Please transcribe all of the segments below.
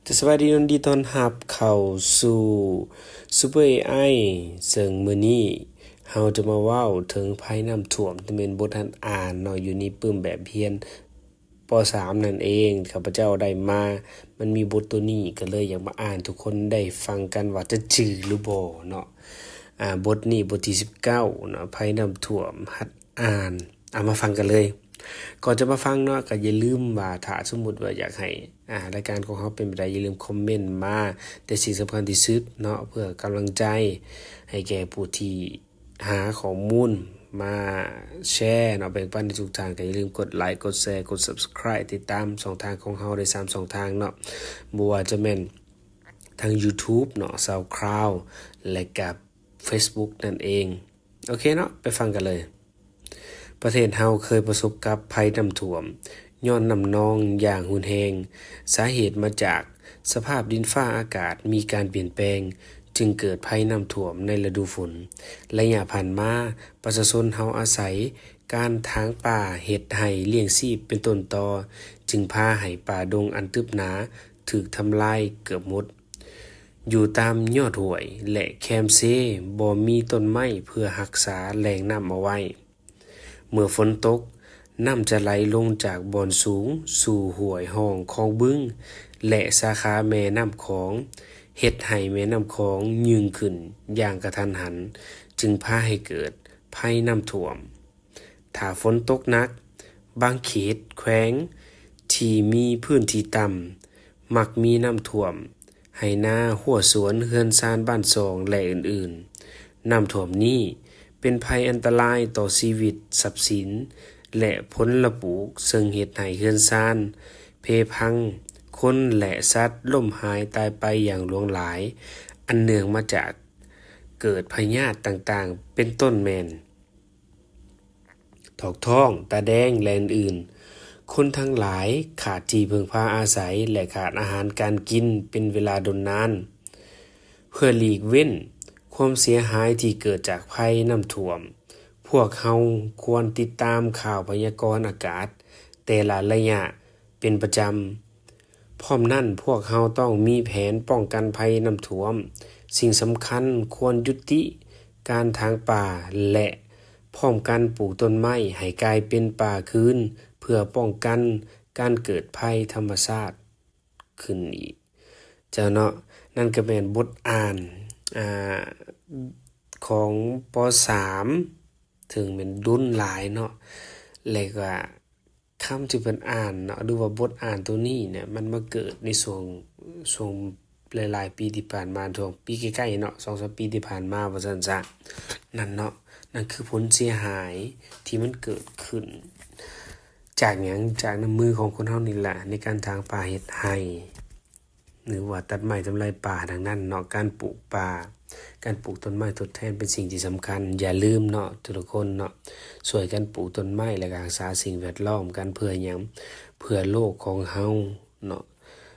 ຈະສະບາຍດີ ຍິນດີຕ້ອນຮັບເຂົ້າສູ່ Super ເອໄອ ເຊິ່ງມື້ນີ້ເຮົາຈະມາເວົ້າເຖິງໄພນ້ຳຖ້ວມ ແຕ່ແມ່ນບົດຫັດອ່ານເນາະ ຢູ່ໃນປຶ້ມແບບຮຽນ ປໍສາມນັ້ນເອງ ຂ້າພະເຈົ້າໄດ້ມາ ມັນມີບົດໂຕນີ້ ກໍເລີຍຢາກມາອ່ານທຸກຄົນໄດ້ຟັງກັນວ່າຈະຈື່ຫຼືບໍ່ເນາະ. ອາ ບົດນີ້ບົດທີສິບເກົ້າເນາະ ໄພນ້ຳຖ້ວມ ຫັດອ່ານ. ເອົາ ມາຟັງກັນເລີຍ. ກ່ອນຈະມາຟັງເນາະ ກໍຢ່າລືມວ່າ ຖ້າສົມມຸດວ່າຢາກໃຫ້ ອາ ລາຍການຂອງເຮົາເປັນໄປໄດ້ ຢ່າລືມຄອມເມັນມາ. ແຕ່ສິ່ງສຳຄັນທີ່ສຸດເນາະ ເພື່ອກຳລັງໃຈໃຫ້ແກ່ຜູ້ທີ່ຫາຂໍ້ມູນມາແຊເນາະ ແບ່ງປັນໃຫ້ທຸກທ່ານ, ກໍຢ່າລືມກົດໄລ, ກົດແຊ, ກົດ Subscribe ຕິດຕາມຊ່ອງທາງຂອງເຮົາໄດ້ສາມຊ່ອງທາງເນາະ, ບໍ່ວ່າຈະແມ່ນທາງ YouTube ເນາະ, SoundCloud ແລະກະ Facebook ນັ້ນເອງ. ໂອເຄເນາະ ໄປຟັງກັນເລີຍ. ປະເທດເຮົາເຄີຍປະສົບກັບໄພນ້ຳຖ້ວມຍ້ອນນ້ຳນອງຢ່າງຮຸນແຮງ. ສາເຫດມາຈາກສະພາບດິນຟ້າອາກາດມີການປ່ຽນແປງ, ຈຶ່ງເກີດໄພນ້ຳຖ້ວມໃນລະດູຝົນ. ໄລຍະຜ່ານມາ, ປະຊາຊົນເຮົາອາໄສການຖາງປ່າເຮັດໄຮ່ລ້ຽງຊີບເປັນຕົ້ນຕໍ, ຈຶ່ງພາໃຫ້ປ່າດົງອັນຕຶບໜາຖືກທຳລາຍເກືອບໝົດ. ຢູ່ຕາມຍອດຫ້ວຍ ແລະ ແຄມເຊ ບໍ່ມີຕົ້ນໄມ້ເພື່ອຮັກສາແຫຼ່ງນ້ຳເອົາໄວ້. ເມື່ອຝົນຕົກ, ນ້ຳຈະໄຫຼລົງຈາກບ່ອນສູງສູ່ຫ້ວຍຮ່ອງຄອງບຶງ ແລະ ສາຂາແມ່ນ້ຳຂອງ, ເຮັດໃຫ້ແມ່ນ້ຳຂອງຍື່ງຂຶ້ນຢ່າງກະທັນຫັນ, ຈຶ່ງພາໃຫ້ເກີດໄພນ້ຳຖ້ວມ. ຖ້າຝົນຕົກໜັກ, ບາງເຂດແຂວງທີ່ມີພື້ນທີ່ຕ່ຳ ມັກມີນ້ຳຖ້ວມໄຮ່ນາ, ຮົ້ວສວນ, ເຮືອນຊານບ້ານຊ່ອງ ແລະ ອື່ນໆ. ນ້ຳຖ້ວມນີ້ເປັນໄພອັນຕະລາຍຕໍ່ຊີວິດ, ຊັບສິນ ແລະ ຜົນລະປູກ, ເຊິ່ງເຮັດໃຫ້ເຮືອນຊານເພພັງ, ຄົນ ແລະ ສັດລົ້ມຫາຍຕາຍໄປຢ່າງຫຼວງຫຼາຍ, ອັນເນື່ອງມາຈາກເກີດພະຍາດຕ່າງໆ ເປັນຕົ້ນແມ່ນ ຖອກທ້ອງ, ຕາແດງ ແລະ ອື່ນໆ. ຄົນທັງຫຼາຍຂາດທີ່ເພິ່ງພາອາໄສ ແລະ ຂາດອາຫານການກິນເປັນເວລາດົນນານ. ເພື່ອຫຼີກເວັ້ນຄວາມເສຍຫາຍທີ່ເກີດຈາກໄພນ້ຳຖ້ວມ, ພວກເຮົາຄວນຕິດຕາມຂ່າວພະຍາກອນອາກາດແຕ່ລະໄລຍະເປັນປະຈຳ. ພ້ອມນັ້ນ, ພວກເຮົາຕ້ອງມີແຜນປ້ອງກັນໄພນ້ຳຖ້ວມ. ສິ່ງສຳຄັນຄວນຢຸດຕິການຖາງປ່າ ແລະ ພ້ອມກັນປູກຕົ້ນໄມ້ໃຫ້ກາຍເປັນປ່າຄືນ ເພື່ອປ້ອງກັນການເກີດໄພທຳມະຊາດຂຶ້ນອີກ. ເຈົ້າເນາະ, ນັ້ນກໍແມ່ນບົດອ່ານ ອາ ຂອງ ປໍສາມ ເຖິງແມ່ນດົນຫຼາຍເນາະ ແລະ ກໍ ຄຳທີ່ເພິ່ນອ່ານເນາະ ຫຼືວ່າບົດອ່ານໂຕນີ້ເນຍ ມັນມາເກີດໃນຊ່ວງ ຊ່ວງຫຼາຍໆປີທີ່ຜ່ານມາ, ຊ່ວງປີໃກ້ໆເນາະ ສອງສາມປີທີ່ຜ່ານມາວ່າຊັ້ນຊະ ນັ້ນເນາະ. ນັ້ນຄືຜົນເສຍຫາຍທີ່ມັນເກີດຂຶ້ນຈາກຫຍັງ? ຈາກນ້ຳມືຂອງຄົນເຮົານີ້ແຫຼະ ໃນການຖາງປ່າເຮັດໄຮ່ ຫຼືວ່າຕັດໄມ້ທຳລາຍປ່າ. ດັ່ງນັ້ນເນາະ ການປູກປ່າ, ການປູກຕົ້ນໄມ້ທົດແທນເປັນສິ່ງທີ່ສຳຄັນ. ຢ່າລືມເນາະ ທຸກໆຄົນເນາະ ຊ່ວຍກັນປູກຕົ້ນໄມ້ ແລະ ກະຮັກສາສິ່ງແວດລ້ອມກັນ. ເພື່ອຫຍັງ? ເພື່ອໂລກຂອງເຮົາເນາະ,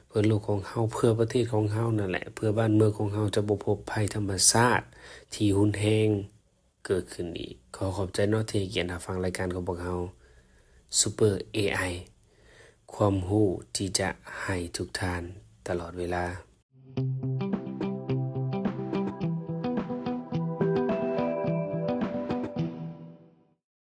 ເພື່ອໂລກຂອງເຮົາ, ເພື່ອປະເທດຂອງເຮົານັ້ນແຫຼະ, ເພື່ອບ້ານເມືອງຂອງເຮົາຈະບໍ່ພົບໄພທຳມະຊາດທີ່ຮຸນແຮງ ເກີດຂຶ້ນອີກ. ຂໍຂອບໃຈເນາະ ທີ່ໃຫ້ກຽດຮັບຟັງລາຍການຂອງພວກເຮົາ Super ເອໄອ ຄວາມຮູ້ທີ່ຈະໃຫ້ທຸກທ່ານຕະຫຼອດເວລາ.